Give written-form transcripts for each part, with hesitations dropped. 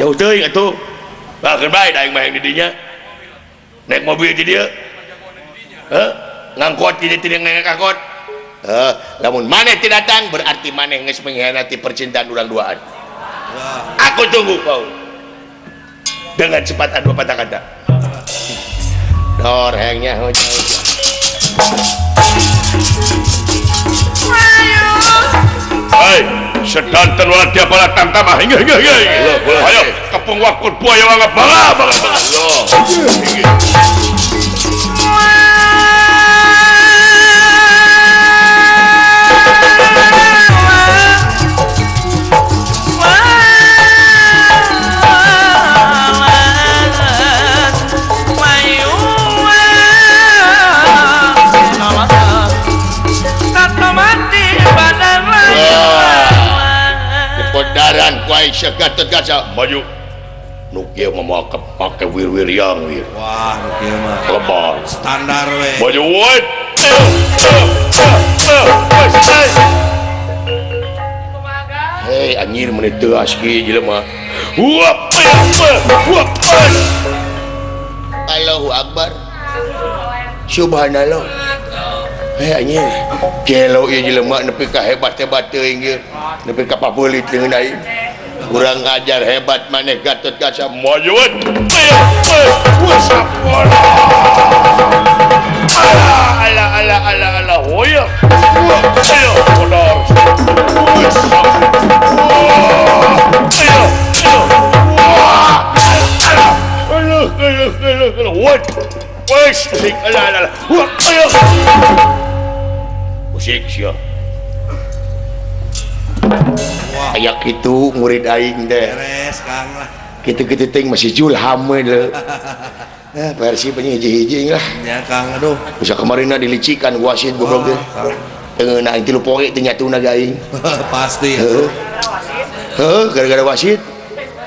Jauh teuing atuh. Bah keun bae da aing mah yang di dinya. Naik mobil di dieu. Heh, ngangkot di dieu naik angkot. Heh, lamun maneh teu datang berarti maneh geus mengkhianati percintaan urang duaan. Aku tunggu kau. Dengan sepatah dua patah kata. Dor hengnya jauh. Hai, sedanten wadia bala tamtama hingga hingga hingga. Ayo kepung wakul buaya wanga bala bala bala. Podaran ku aing Gatot Kaca maju. Nu kieu mah moal kepake wir-wir yang wir. Wah, nu kieu mah lebar. Standar we. Maju we. Hei, anjir mun teu aski jelema. Wap wap. Allahu Akbar. Subhanallah. Hei anjir, gelo ieu jelema nepi ka hebat-hebat teuing ieu. Nepi ka pabelit leungeun aing. Kurang ajar hebat maneh Gatot Kaca maju. Ala ala ala ala ala hoya. Ayo kodar. Ayo ayo. Ala ala ala ala what? Wes musik ala ala. Ayo. Musik sia. Aya kitu murid aing teh. Beres Kang lah. Kitu-kitu teh masih julham we deui. Nah, versi hiji-hiji lah. Ya Kang aduh. Bisa kemarinna dilicikan wasit goblok teh. Tengeuna aing 3 poe teu nyatuna ge aing. Pasti. Heeh. Heuh, gara-gara wasit.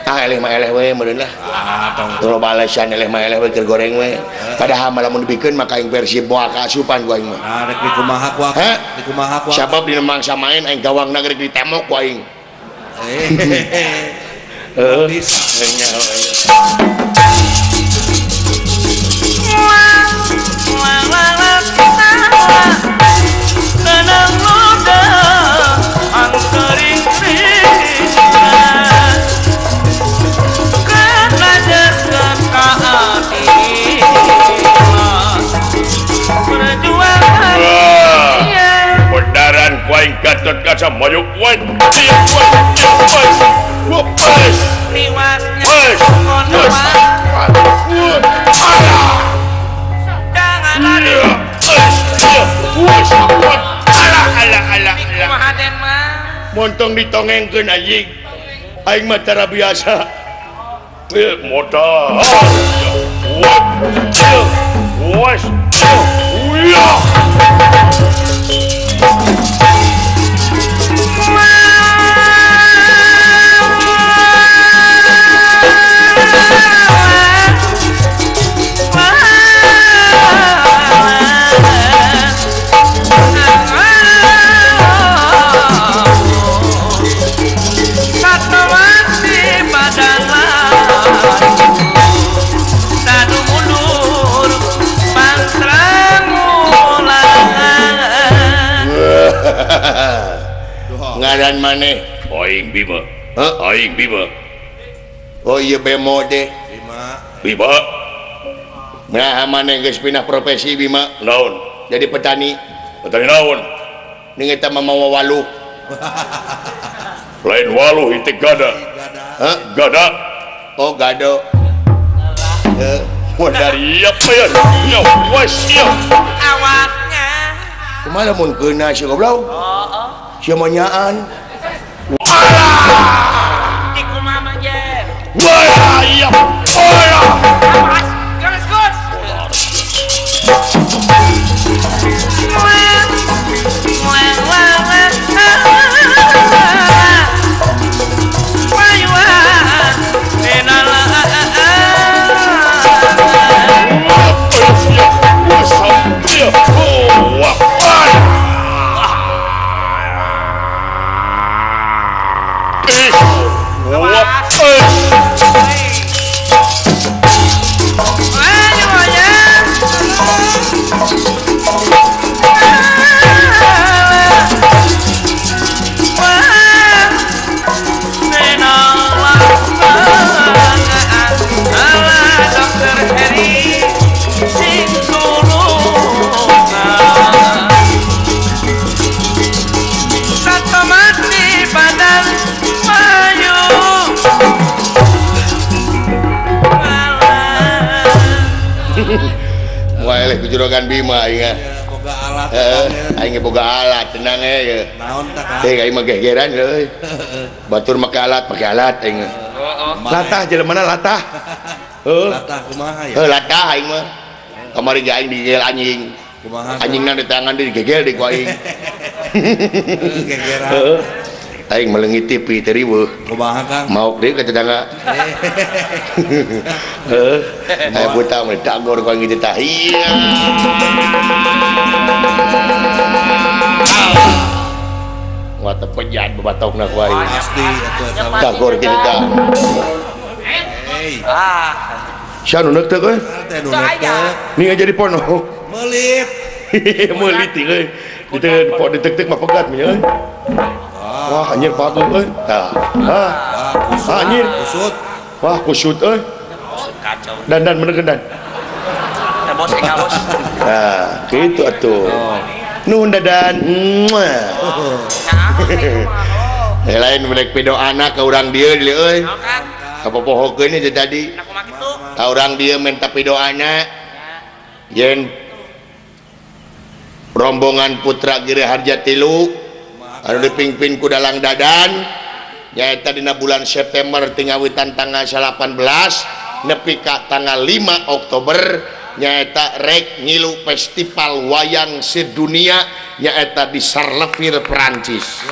Ah eleh mah eleh we meureun lah. Ah tong. Tuluy balesan eleh mah eleh we keur goreng we. Padahal mah lamun dibikeun maka aing Persib moal kaasupan ku aing mah. Ah rek dikumaha ku aku. Dikumaha ku. Sabab dina mangsa main aing gawangna rek ditemok ku aing. Heeh. Bisa. Podaran ku aing Gatot Kaca maju wan. Montong ditongengkeun anjing. Aing mah tara biasa. Modal. Was. Ngaran maneh? Aing Bima. Hah? Aing Bima. Oh iya Bemo deh. Bima. Bima. Nah maneh geus pindah profesi Bima. Naon? Jadi petani. Petani naon? Ning eta mah mawa waluh. Lain waluh itu gada. Hah? Gada. Oh gado. Heuh. Dari apa ya? Ya wes ya. Awaknya. Kumaha mun keuna si goblok? Heeh. Sia manyaan. Di kumaha mah ye? Wah, iya. Awas, garis Gus. Juragan Bima aing. Boga alat. Heeh, aing boga alat tenang ye. Naon tah Kang? Teh aing mah gegeran euy. Batur make alat aing. Latah jelemana latah. Heuh. Latah kumaha ya? Heuh latah aing mah. Kamari ge aing digegel anjing. Kumaha? Anjingna di tangan digegel di ku aing. Gegeran. Heeh. Aing melengi TV teu riweuh. Kumaha Kang? Maok deui ka tetangga. Heuh. Aya buta mah dagor ku aing teh. Iya. Wah teu pejat babatokna ku aing. Pasti atuh eta. Dagor kitu tah. Hey. Ah. Sia nu neuk teh euy. Teh nu neuk teh. Nih jadi ponok. Meulit. Meulit euy. Diteu ditek-tek mah pegat nya euy. Wah anjir patung euy. Tah. Ah. Anjir kusut. Wah kusut euy. Kacau. Dandan bener dan. Teh bos enggak bos. Nah, kitu atuh. Nuhun dadan. Muah. Lain merek pido anak ka urang dieu deui euy. Kapopohokeun teh tadi. Ka urang dieu menta pido anak. Yen rombongan Putra Giri Harja Tilu anu dipimpin ku Dalang Dadan nyaeta dina bulan September tingawitan tanggal 18 nepi ka tanggal 5 Oktober nyaeta rek ngilu festival wayang sedunia nyaeta di Sarleville Perancis.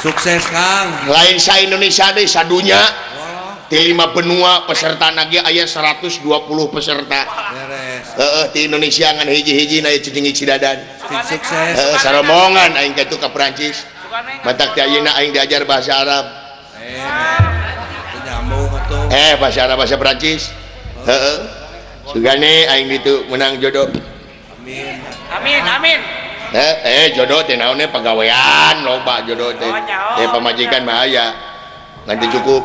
Sukses Kang. Lain sa Indonesia deui sadunya. Di 5 benua peserta nage aya 120 peserta. Heeh, di Indonesia ngan hiji-hiji na cicing Cidadan. Sukses. Heeh, saromongan aing ka itu ka Perancis. Matak teh ayeuna aing diajar bahasa Arab. Bahasa Arab bahasa Perancis. Heeh. Sugane aing ditu menang jodoh. Amin. Amin, amin. Jodoh teh naonnya pagawean loba jodoh teh. Teh pamajikan mah aya. Ngan cukup.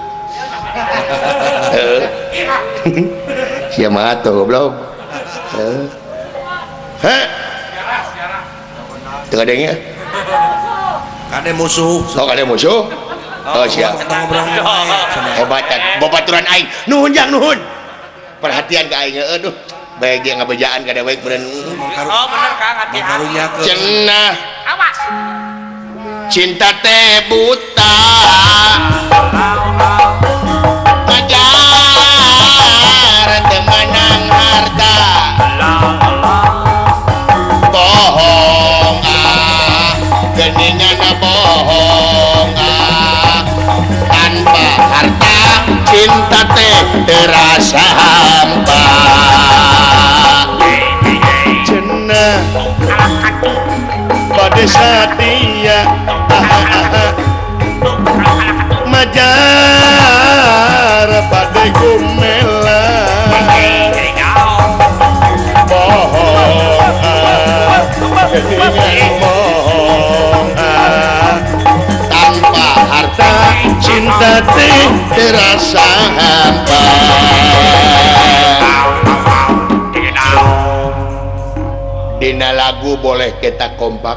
Sia mah atuh goblok. Heeh. Heh. Teu kadenge? Kade musuh. Oh, kade musuh. Oh, siap. Obatan, babaturan aing. Nuhun jang nuhun. Perhatian ka aing aduh. Bae ge ngabejaan ka dewek beureun. Oh, bener Kang, hati-hati. Cenah. Awas. Cinta teh buta. Pajar teu menang harta. Bohong ah, geuningan bohong ah. Tanpa harta cinta teh terasa hampa. Cenah bade satia majar bade gumela. Bohong ah, geuningan bohong ah. Tanpa harta cinta teh terasa hampa. Dina lagu boleh kita kompak,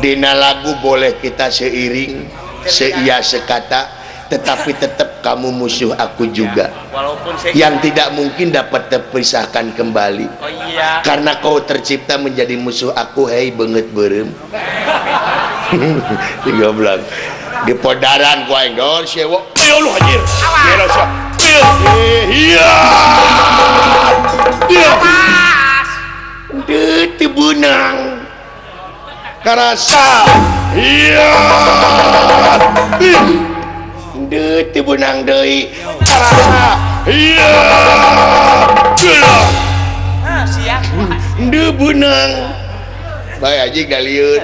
dina lagu boleh kita seiring, seia sekata, tetapi tetap kamu musuh aku juga. Yang tidak mungkin dapat terpisahkan kembali. Oh, iya. Karena kau tercipta menjadi musuh aku, hei beungeut beureum. Goblok. Di podaran ku aing dor sewa. Ya Allah anjir. Gila sia. Iya. Iya. Deut teu beunang. Karasa. Iya. Deut teu beunang deui. Karasa. Iya. Ah, siap. Deut beunang. Bae anjing da lieun.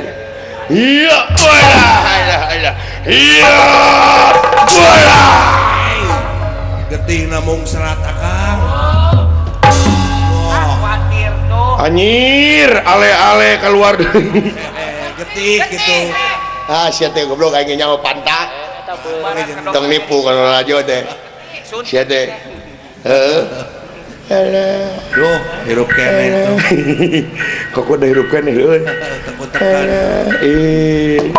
Iya, bola, alah, iya, bola. Getih namung serat akang. Ah, khawatir tuh. Anjir, ale-ale keluar. Getih gitu. Ah, sia teh goblok aing nyawa pantat. Tong nipu kalau laju teh. Sia teh. Heeh. Alah. Duh, hirup keneh tuh. Kok udah hirup keneh euy. Tekun-tekan. Ih.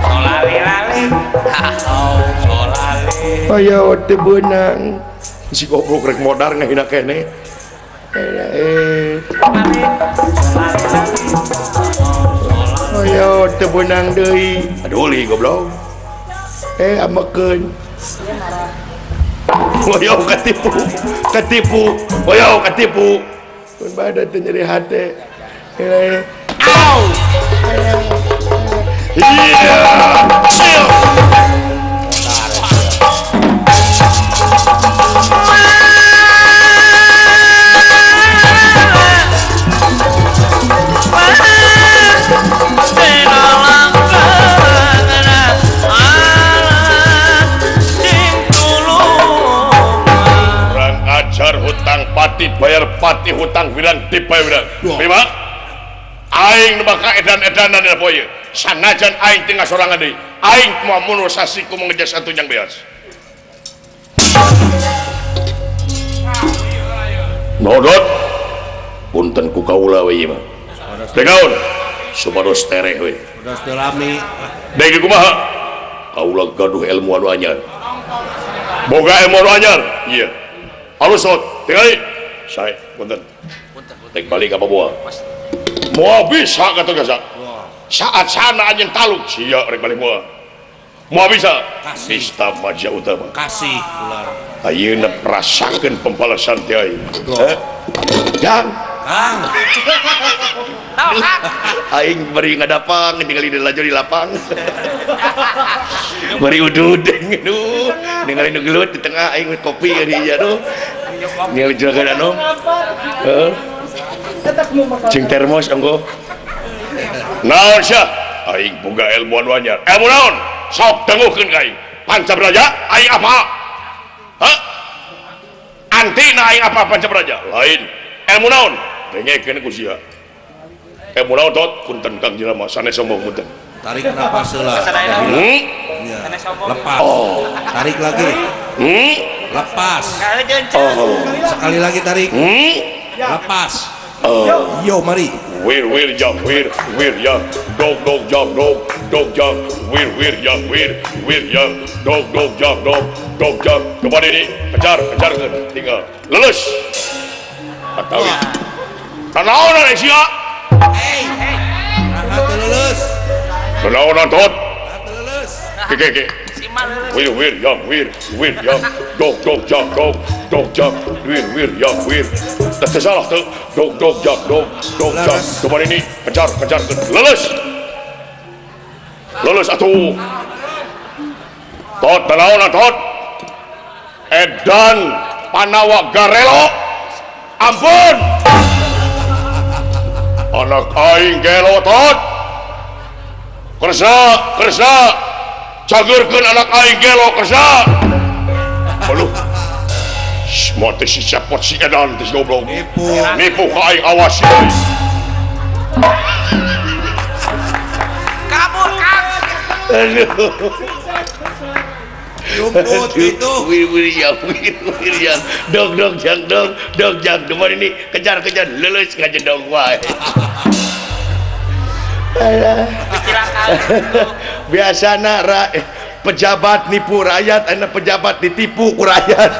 Solale lale. Oh, solale. Aya teu beunang. Si goblok rek modar ngahina keneh. Ayo teu beunang deui. Aduh li goblok. Amekeun. Hoyong katipu. Katipu. Hoyong katipu. Mun badan teu nyeri hate. Au. Iya. Hutang pati bayar pati hutang wirang dibayar wirang. Bima aing nu bakal edan-edanan dina poe ieu. Sanajan aing tinggal sorangan deui, aing moal mundur sasiku mengejar satu yang beas. Nodot punten ku kaula we ieu mah. Degaun supados tereh we. Supados teu lami. Deui kumaha? Kaula gaduh ilmu anu anyar. Boga ilmu anu anyar? Iya. Halus sot, tinggali. Saya, punten. Tek balik apa buah? Moal bisa kata gasa. Saat sana anjeun taluk, sia rek balik moal. Moal bisa. Nista Maja Utama. Kasih ular. Ayeuna rasakeun pembalasan teh aing. Jang. Kang. Aing bari ngadapang ningali laju di lapang. Bari udud aduh, ningali nu gelut di tengah aing kopi di ieu aduh. Ningali juragan anu. Heeh. Jeung termos onggo. Naon sia? Aing boga ilmu anu anyar. Ilmu naon? Sok denguhkeun ka aing. Pancabraja aing apa? Hah? Antina aing apa Pancabraja? Lain. Ilmu naon? Dengekeun ku sia. Ilmu naon tot? Punten Kang Jelema sanes sombong punten. Tarik napas heula. Lepas. Oh. Tarik lagi. Lepas. Oh. Sekali lagi tarik. Lepas. Oh. Yo mari. Wir wir ja wir wir ja dog dog ja dog dog ja wir wir ja wir wir ja dog dog ja dog dog ja. Coba ini kejar kejar tinggal lulus. Atawi. Tanaonan sia. Hey, hey. Nah, lulus. Tanaonan tot. Lulus. Ke ke. Wir wir ja wir wir ja dog dog ja dog dog ja wir wir ja wir. Tak salah tuh dog dog ja dog dog ja. Coba ini kejar kejar lulus. Lulus atuh. Tot tanaonan tot. Edan Panawa Garelo. Ampun. Anak aing gelo tot. Kersa kersa. Cageurkeun anak aing gelo kersa. Aduh. Mote si cepot si edan teh goblok. Nipu. Nipu ka aing awas si aing. Kabur Kang. Aduh. Rumput itu. Wir wir ya wir wir ya. Dog dog jang dog dog jang. Depan ini kejar kejar lulus ngajedog wae. Alah. Biasana pejabat nipu rakyat, anak pejabat ditipu ku rakyat.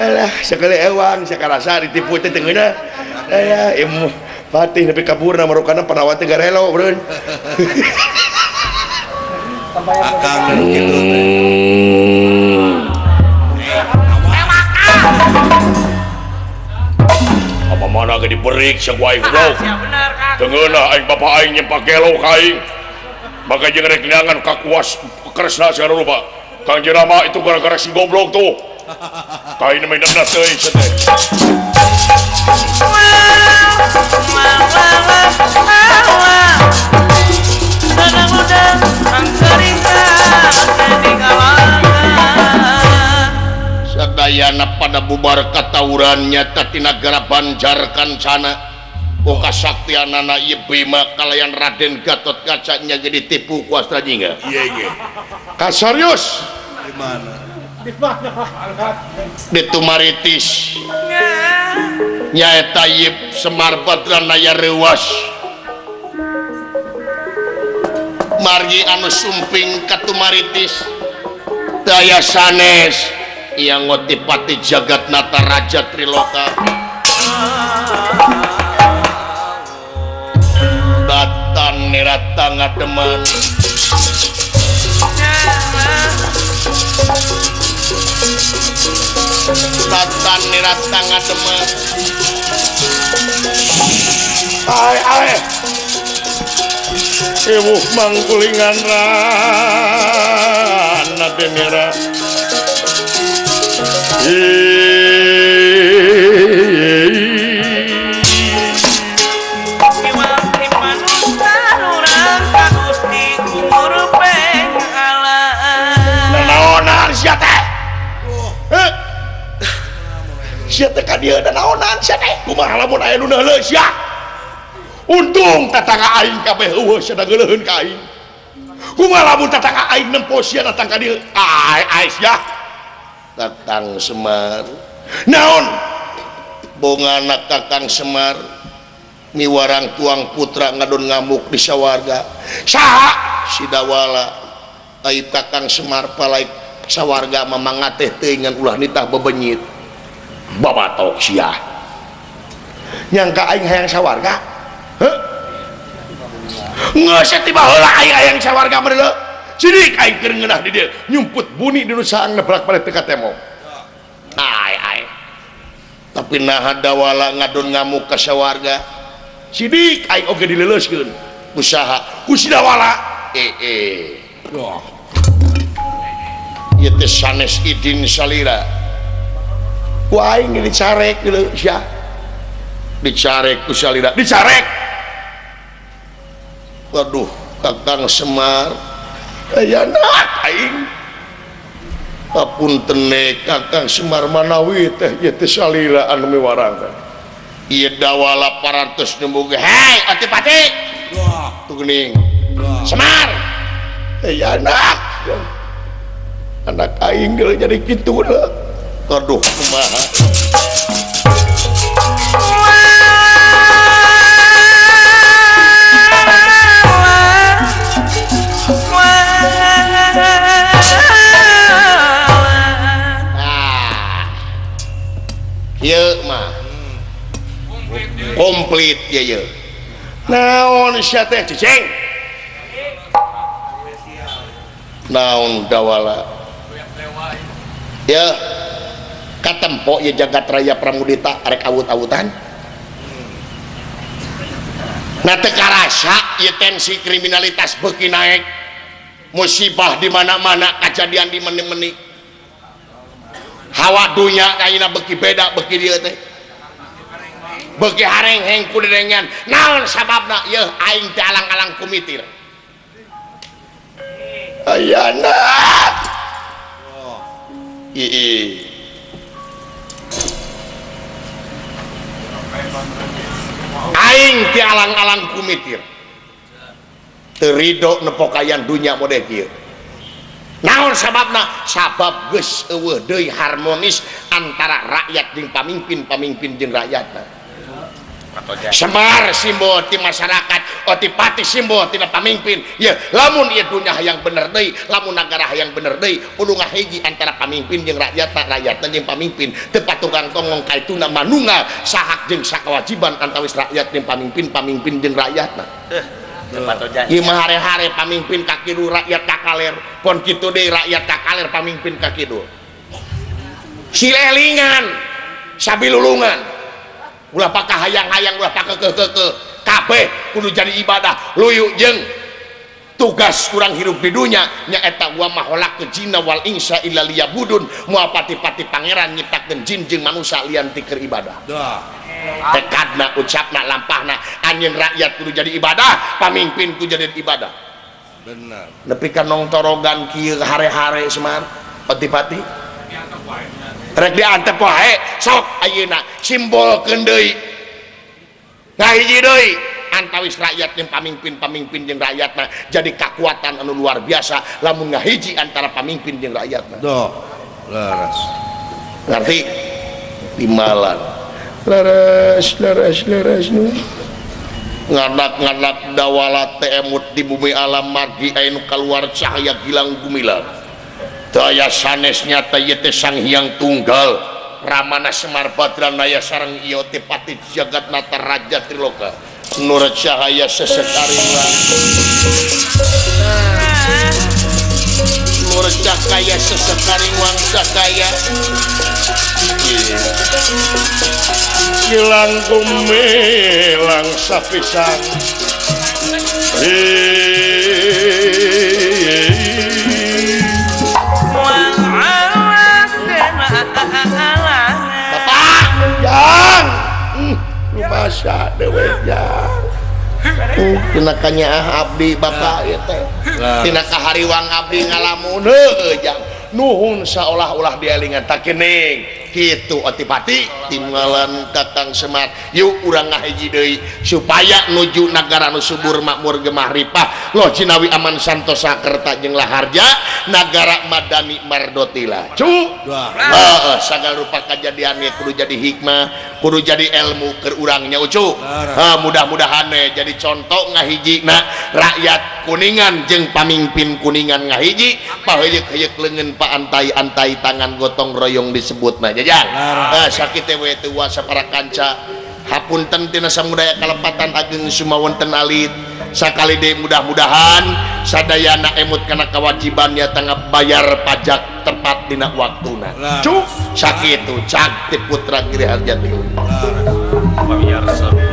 Alah, sekali ewang, sakarasa ditipu teh teu ngeunah. Alah, ilmu patih nepi ka burna marukana panawat teh garelo, beureun. Akang nu kitu teh. Apa mana ge diberik sia ku aing goblok. Sia bener, Kang. Teu ngeunah aing bapa aing nyempak gelo ka aing. Maka jeung rek neangan kakuas Kresna segala rupa. Kang Jerama itu gara-gara si goblok tuh. Kain mah dana teuing sia teh. Sadayana pada bubar katawuran nyata ti nagara Banjar Kancana. Kasaktianana ieu Bima kalayan Raden Gatotkaca nya ge ditipu ku Astrajingga. Iya ge. Kasarius. Di mana? Di Tumaritis. Nyaeta ieu Semar Badranaya reuwas. Margi anu sumping ka Tumaritis. Teu aya sanes Yang ngotipati jagat nata raja Triloka datan nirata ngademan datan nirata ngademan ae ae iwuh mangkulingan rana denira nanaonan sia teh sia teh ka dieu nanaonan sia teh kumaha lamun aya nu neuleuh sia untung tatangga aing kabeh eueuh sia geuleuheun ka aing kumaha lamun tatangga aing nempo sia datang ka dieu ai ai sia Kakang Semar naon bongana Kakang Semar miwarang tuang putra ngadon ngamuk di sawarga saha Sidawala aib Kakang Semar palaik sawarga mamangateh teuing ngan ulah nitah bebenyit babatok sia nyangka aing hayang sawarga heuh geus tiba heula aing hayang sawarga meureuh sidik aing keur ngeunah di dieu nyumput buni di nu saang nebrak balik teu ka tembok ai ai tapi naha Dawala ngadon ngamuk ka sawarga sidik aing oge dileuleuskeun ku saha ku Sidawala ieu teh sanes idin salira ku aing dicarek deuleu sia dicarek ku salira dicarek waduh Kakang Semar aya anak aing apunten Kakang Semar manawi teh ieu teh salira anu miwarang ieu Dawala parantos nembung hei Otipati tuh geuning Semar aya anak anak aing geus jadi kitu deui aduh kumaha ieu mah komplit ya ieu naon sia teh cicing naon Dawala ya katempo ya jagat raya Pramudita arek awut-awutan nah teu karasa ieu tensi kriminalitas beuki naik musibah di mana-mana kejadian di meni-meni hawa dunya ayeuna beuki beda beuki dieu teh beuki harengheng ku dedengan naon sababna yeuh aing teh alang-alang kumitir ayana ii aing teh alang-alang kumitir teu rido nepokayan dunya model kieu naon sababna sabab geus eueuh deui harmonis antara rakyat jeung pamimpin pamimpin jeung rakyatna Semar simbol ti masyarakat Otipati simbol tina pamimpin ya lamun ieu dunya hayang bener deui lamun nagara hayang bener deui kudu ngahiji antara pamimpin jeung rakyatna rakyatna jeung pamimpin teu patukang tongong kaituna manunggal sahak jeung sakawajiban antawis rakyat jeung pamimpin pamimpin jeung rakyatna ieu mah hare-hare pamimpin ka kidul rakyat ka kaler pon kitu deui rakyat ka kaler pamimpin ka kidul silelingan sabilulungan ulah paka hayang-hayang ulah paka kekeke kabeh kudu jadi ibadah luyu jeung tugas kurang hirup di dunya nyaeta wa maholak jinna wal insa illa liyabudun moal pati-pati pangeran nyiptakeun jin jeung manusia lian ti keur ibadah tekadna ucapna lampahna anjeun rakyat kudu jadi ibadah pamimpin kudu jadi ibadah bener nepi ka nongtorogan kieu hare-hare Semar pati-pati rek diantep wae sok ayeuna simbolkeun deui ngahiji deui antawis rakyat jeung pamimpin pamimpin jeung rakyatna jadi kakuatan anu luar biasa lamun ngahiji antara pamimpin jeung rakyatna doh leres ngerti timalan leres leres leres nu ngadak-ngadak Dawala teh emut di bumi alam margi anu kaluar cahaya gilang gumilang Daya sanes nyata ieu teh Sang Hyang Tunggal Ramana Semar Badranaya sareng ieu teh pati jagat nata raja Triloka nur cahaya sesekaring nur cahaya sesekaring wangsa kaya kilang kumilang sapisan. Bapak jang lumasa dewe jang tina kanyaah abdi bapak ieu teh tina kahariwang abdi ngalamun heueuh jang nuhun saolah-olah dielingan takening kitu otipati timbalan Kakang Semar yuk urang ngahiji deui supaya nuju nagara nu subur makmur gemah ripah loh cinawi aman santosa kerta jeung laharja nagara madani mardotila cu heeh sagala rupa kajadian ge kudu jadi hikmah kudu jadi ilmu keur urangnya ucu mudah-mudahan jadi contoh ngahijina rakyat Kuningan jeung pamimpin Kuningan ngahiji paheuyeuk-heuyeuk leungeun paantai-antai tangan gotong royong disebut mah jajang sakit we teu wasa para kanca hapunten tina samudaya kalepatan ageng sumawonten alit sakali deui mudah-mudahan sadayana emut kana kewajibannya tangga bayar pajak tepat dina waktuna cu sakitu cak ti putra Giri Harjati. Pamirsa.